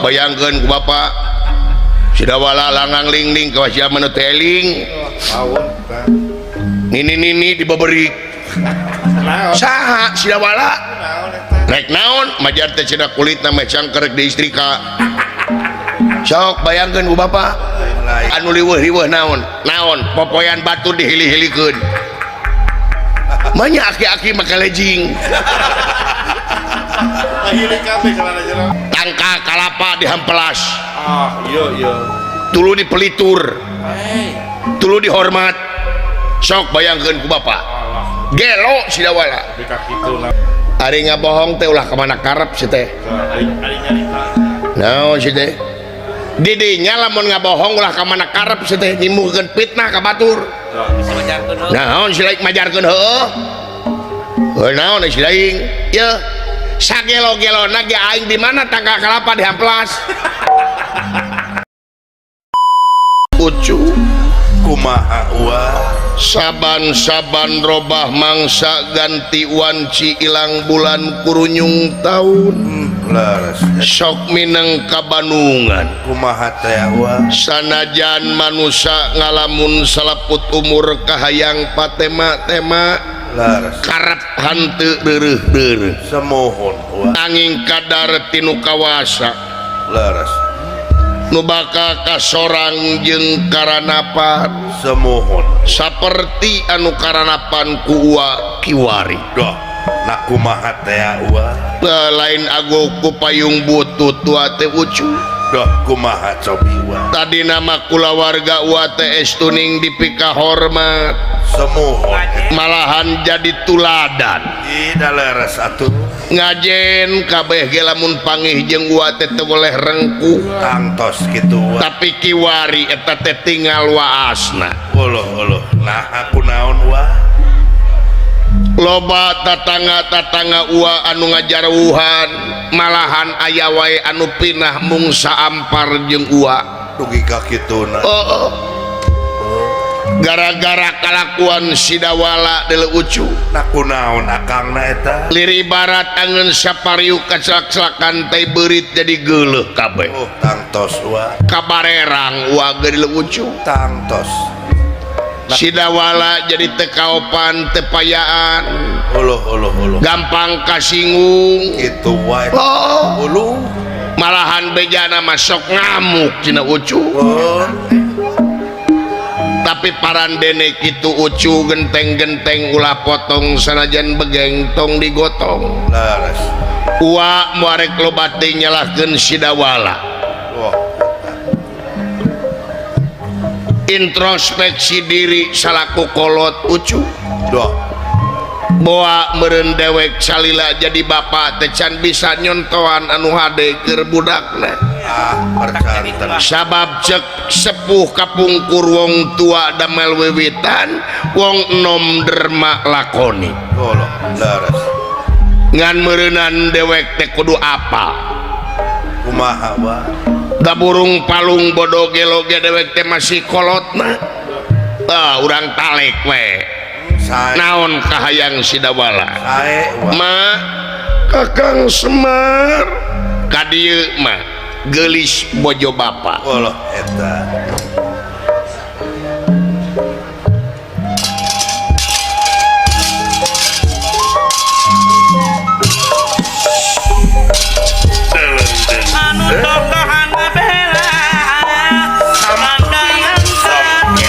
Bayangkeun ku bapak Sidawala langang lingling kawas jalma nu teu eling. Nini nini dibeberi. Saha Sidawala? Rek naon majar teh cenah kulitna meh cangkerek di istrika. Sok bayangkeun ku bapak anu liweuh-liweuh naon? Naon popoyan batu dihili-hilikeun. Manya aki-aki make lejing. Tangka kalapa dihampelas. Ah, iya iya. Tulu dipelitur. Tulu dihormat. Sok bayangkeun ku bapak. Gelo Sidawala. Ari ngabohong teh ulah ka mana karep si teh. Naon si teh? Didinya lamun ngabohong ulah ka mana karep si teh nimbulkeun fitnah ka batur. Naon si lain majarkeun heueuh. Heuh naon si lain? Yeuh. Sagelo-gelona ge aing di mana tangka kalapa dihamplas. Ucu kumaha wa saban-saban robah mangsa ganti wanci ilang bulan kurunyung taun. Leres. Sok mineng ka Bandungan. Kumaha teh wa sanajan manusa ngalamun salaput umur kahayang patema-tema. Leres. Karep hanteu deureuh-deureuh. Semohon wa angin kadar tinu kawasa. Leres. Nu bakal kasorang jeung karanapan. Semohon. Saperti anu karanapan ku uwa kiwari. Doh, na kumaha teh uwa? Lain ago ku payung butut tua teh ucu. Doh, kumaha cobi uwa? Tadi nama kulawarga uwa teh estuning dipika hormat. Semohon. Malahan jadi tuladan. Ida leres atuh. Ngajen kabeh ge lamun pangih jeung uwa teh teu boleh rengkuh. Tangtos kitu uwa. Tapi kiwari eta teh tinggal waasna. Uluh uluh. Nah aku naon uwa? Loba tatangga-tatangga uwa anu ngajarwuhan, malahan aya wae anu pinah mung saampar jeung uwa. Dugi ka kituna. Oh. Gara-gara kalakuan Sidawala deuleu ucu. Nah kunaon akangna eta? Liri barat angeun sapariuk kacelak-celakan teh beurit jadi geuleuh kabeh. Oh, tangtos uwa. Kabarerang uwa ge deuleu ucu. Tangtos. Sidawala jadi teu kaopan teu payaan. Uluh uluh uluh. Gampang kasinggung. Kitu wae. Oh. Uluh. Malahan bejana mah sok ngamuk cenah ucu. Oh. Tapi parandene kitu ucu genteng-genteng ulah potong sanajan begeng tong digotong. Leres. Uwa muarek loba teh nyalahkeun Sidawala. Wah. Introspeksi diri salaku kolot ucu. Doh. Boa meureun dewek salila jadi bapak teh can bisa nyontoan anu hade keur budakna. Ah, percanten. Sabab cek sepuh kapungkur wong tua damel wiwitan, wong enom derma lakoni. Uluh, leres. Ngan meureunan dewek teh kudu apal. Kumaha wa? Da burung palung bodo gelo ge dewek teh masih kolotna. Tah urang talek we. Sae. Naon kahayang Sidawala? Sae wa. Ma Kakang Semar ka dieu mah geulis bojo bapa. Uluh eta. Anu tokohan bela samandangan sakaraan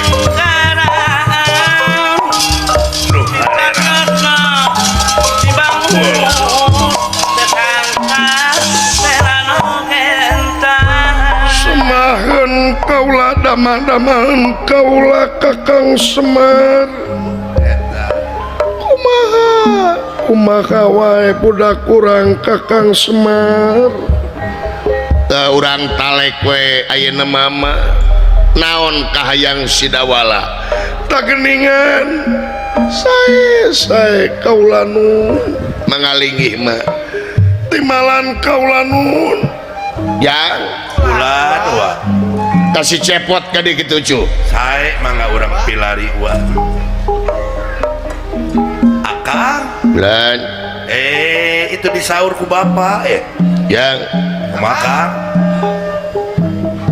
Semahen kaula dama-damaen kaula Kakang Semar. Kumaha kumaha wae budak urang Kakang Semar. Teu urang talek we ayeuna mama. Naon kahayang Sidawala? Tageningan sae sae kaula nun mangalinggih mah timalan kaula nun. Jang Ulan wa. Kasih cepot ka dieu kitu cu. Sae mangga urang pilari wa. Akang. Bulan. Itu disaur ku bapak Yang Kumaha?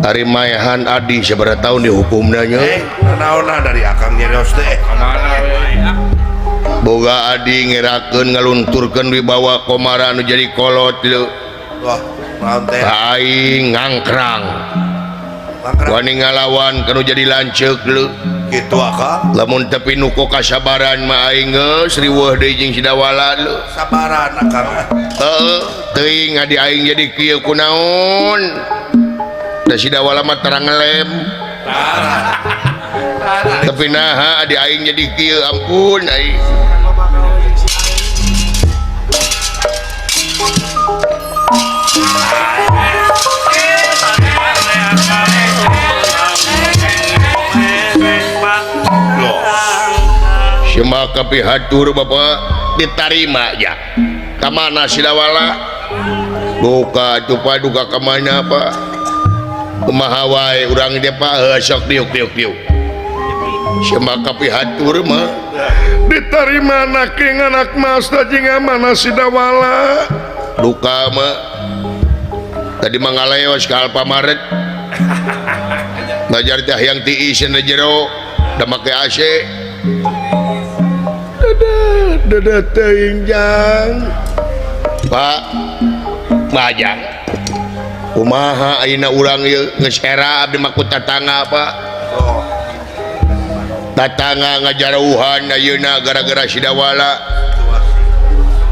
Ari maehan adi sabaraha tahun dihukumna nya. Naonna dari akang nyerios teh. Boga adi ngerakeun ngalunturkeun wibawa Komara nu jadi kolot leu. Wah, naon teh? Aing ngangkrang. Wani ngalawan kanu jadi lanceuk leu. Kitu akang. Lamun teu pinuku kasabaran mah aing geus riweuh deui jeung si Dawala leu. Sabaran akang. Heeh, teuing adi aing jadi kieu kunaon. Da si Dawala mah terang ngelem. Tapi naha adi aing jadi kieu ampun aing. Sema kapihatur bapak ditarima ya. Kamana si Dawala? Duka atuh duka kamana pak? Kumaha wae urang teh pak heuh sok diuk diuk diuk. Sema kapihatur mah ditarima anak anak mas jeung mana si Dawala. Duka mah tadi mah ngaleos ka Alfamaret. Ngajar teh hayang tiis cenah jero da make AC. Dadah dadah teuing jang. Pak Bajang. Kumaha ayeuna urang ieu geus era abdi mah ku tatangga Pak. Tatangga ngajarauhan ayeuna gara-gara si Dawala.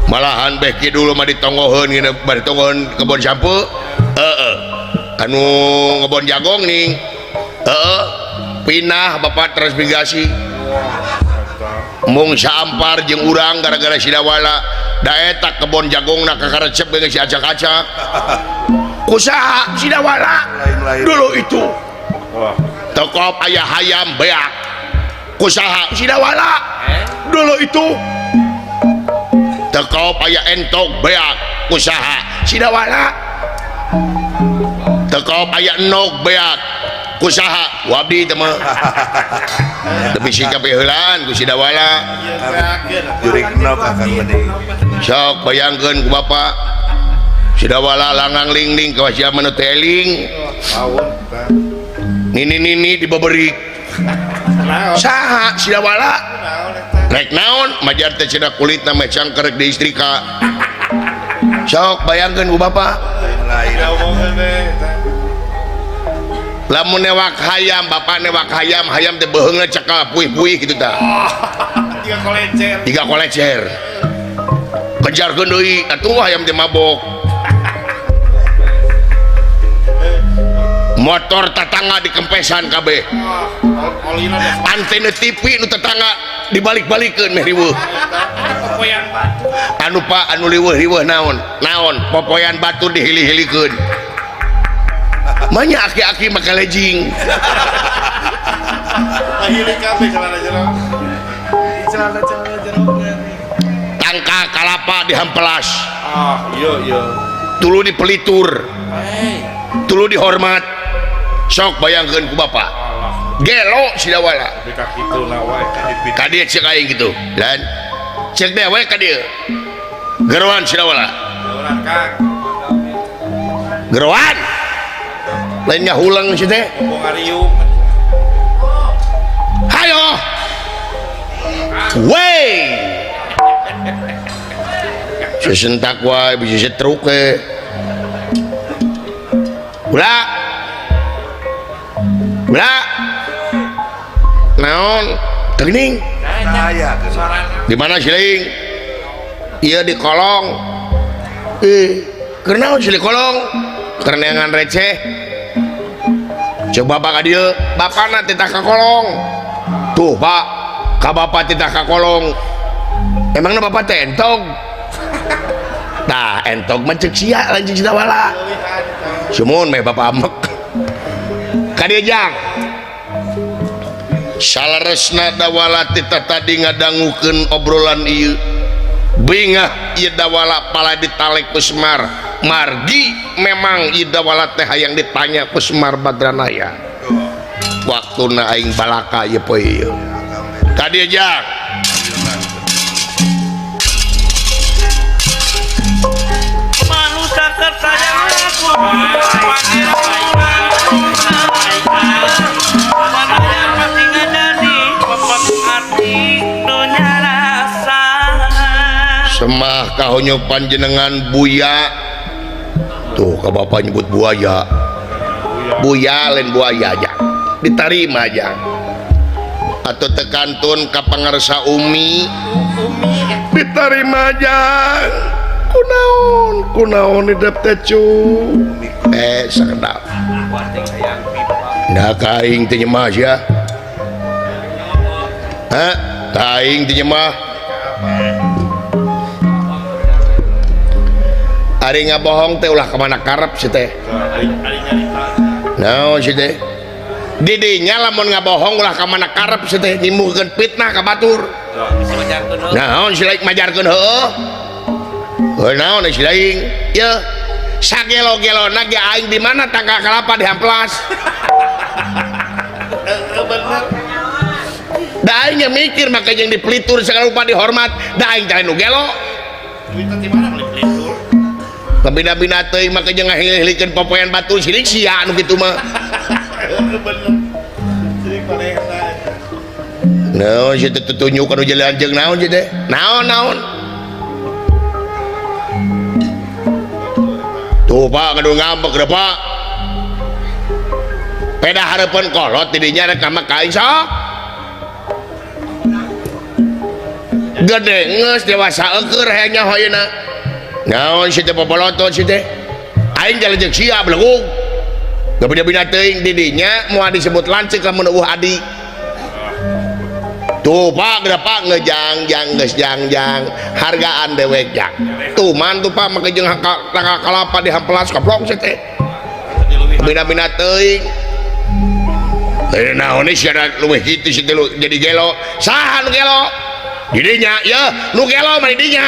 Malahan beh kidul mah ditonggoheun ngeuneuh bari tonggoheun kebon sampeu. Heeh. Anu ngebon jagong ning. Heeh. Pinah bapak transmigrasi. Mung sampar jeung urang gara-gara si Dawala. Da eta kebon jagongna kakarecep geus si acak-acak. Kusaha si Dawala dulu itu. Tokop aya hayam beak. Kusaha si Dawala dulu itu. Tekop aya entok beak. Kusaha si Dawala. Tekop aya enog beak. Kusaha wabdi teh mah. Tapi sikap heulaan ku si Dawala. Jurik enog akang meni. Sok bayangkeun ku bapak. Si Dawala langang lingling ka sia manu teh eling. Nini-nini dibeberik. Saha si Dawala? Rek naon majar teh cenah kulitna meh cangkerek di istrika. Sok bayangkeun ku bapak. Lamun newak hayam, bapak newak hayam, hayam teh beuheungna cekal puih-puih kitu tah. Tiga kolecer. Tiga kolecer. Kejarkeun deui, atuh hayam teh mabok. Motor tetangga dikempesan kabeh. Antena TV nu tetangga dibalik-balikeun meh riweuh. Popoyan batu. Anu pak anu riweuh-riweuh naon? Naon? Popoyan batu dihili-hilikeun. Banyak aki-aki make lejing. Tangka kalapa dihampelas. Ah, iya iya. Tulu dipelitur. Tulu dihormat. Sok bayangkeun ku bapak. Gelo si Dawala. Ka dieu ceuk aing kitu. Dan ceuk dewe ka dieu. Geroan si Dawala. Geroan. Lainnya hulang sih teh. Hayo. Wey. Sesentak wae bisa setruk ke. Ulah. Ulah. Naon? Teuning. Di mana si laing? Ieu di kolong. Keur naon si di kolong? Keur neangan receh. Coba bapak ka dieu, bapana titah ka kolong. Tuh, Pak, ka bapak titah ka kolong. Emangna bapak teh entog? Tah, entog mah ceuk sia lain ceuk si Dawala. Sumun meh bapak amek. Ka dieu jang. Saleresna Dawala titah tadi ngadangukeun obrolan ieu. Bingah ieu Dawala pala ditalek ku Semar. Margi memang ieu Dawala teh hayang ditanya ku Semar Badranaya. Waktuna aing balaka ieu poe ieu. Ka dieu jang. Manusia tersayang aku. Ulah kahonyok panjenengan buya. Tuh ka bapak nyebut buaya. Buya lain buaya aja. Ditarima aja. Atau tekantun ka pangarsa Umi. Ditarima aja. Kunaon, kunaon idep teh cu. Sakedap. Nah ka aing teh nyemah sia. Hah? Ka aing teh nyemah. Ari ngabohong teh ulah ka mana karep si teh. Naon si teh? Didinya lamun ngabohong ulah ka mana karep si teh nimbulkeun fitnah ka batur. Naon si laik majarkeun heueuh. Heuh naon si laing? Yeuh sagelo-gelona ge aing di mana tangkal kalapa dihamplas. Da aing mikir make jeung dipelitur segala rupa dihormat, da aing teh nu gelo. Duitna di mana beli pelitur? Pabina-bina teuing make jeung ngahilihkeun popoean batur sirik sia anu kitu mah. Naon si teh tutunjuk anu jalan jeung naon si teh? Naon naon? Tuh Pak ngadu ngambek deh Pak. Peda hareupeun kolot didinya rek ka aing sok. Gede geus dewasa eueur hayang nyaho ayeuna. Naon si teh popolotot si teh? Aing jalan jeung sia belegug. Gabina-bina teuing didinya moal disebut lanceuk lamun eueuh adi. Tuh Pak, geura Pak ngejang-jang geus jang-jang, hargaan dewek jang. Tuh man tuh Pak make jeung tangkal kalapa dihampelas goblok si teh. Bina-bina teuing. Naon sia leuwih kitu si teh jadi gelo. Saha nu gelo? Didinya, yeuh, nu gelo mah didinya.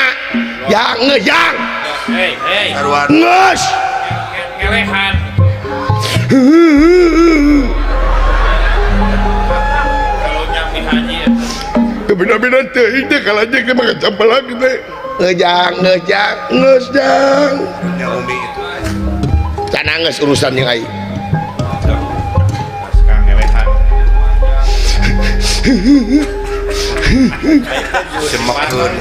Jang ngejang. Hei, hei. Geus. Ngelehan. Kalau nyampi haji ya. Bina-bina teuing teh kalajeng teh mah campelang teh. Ngejang, ngejang, geus jang. Nya Umi itu. Can geus urusan jeung aing. Kang ngelehan. Semekeun.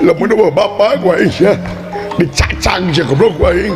Lamun eueuh bapak ku aing sia. Dicacang sia goblok ku aing.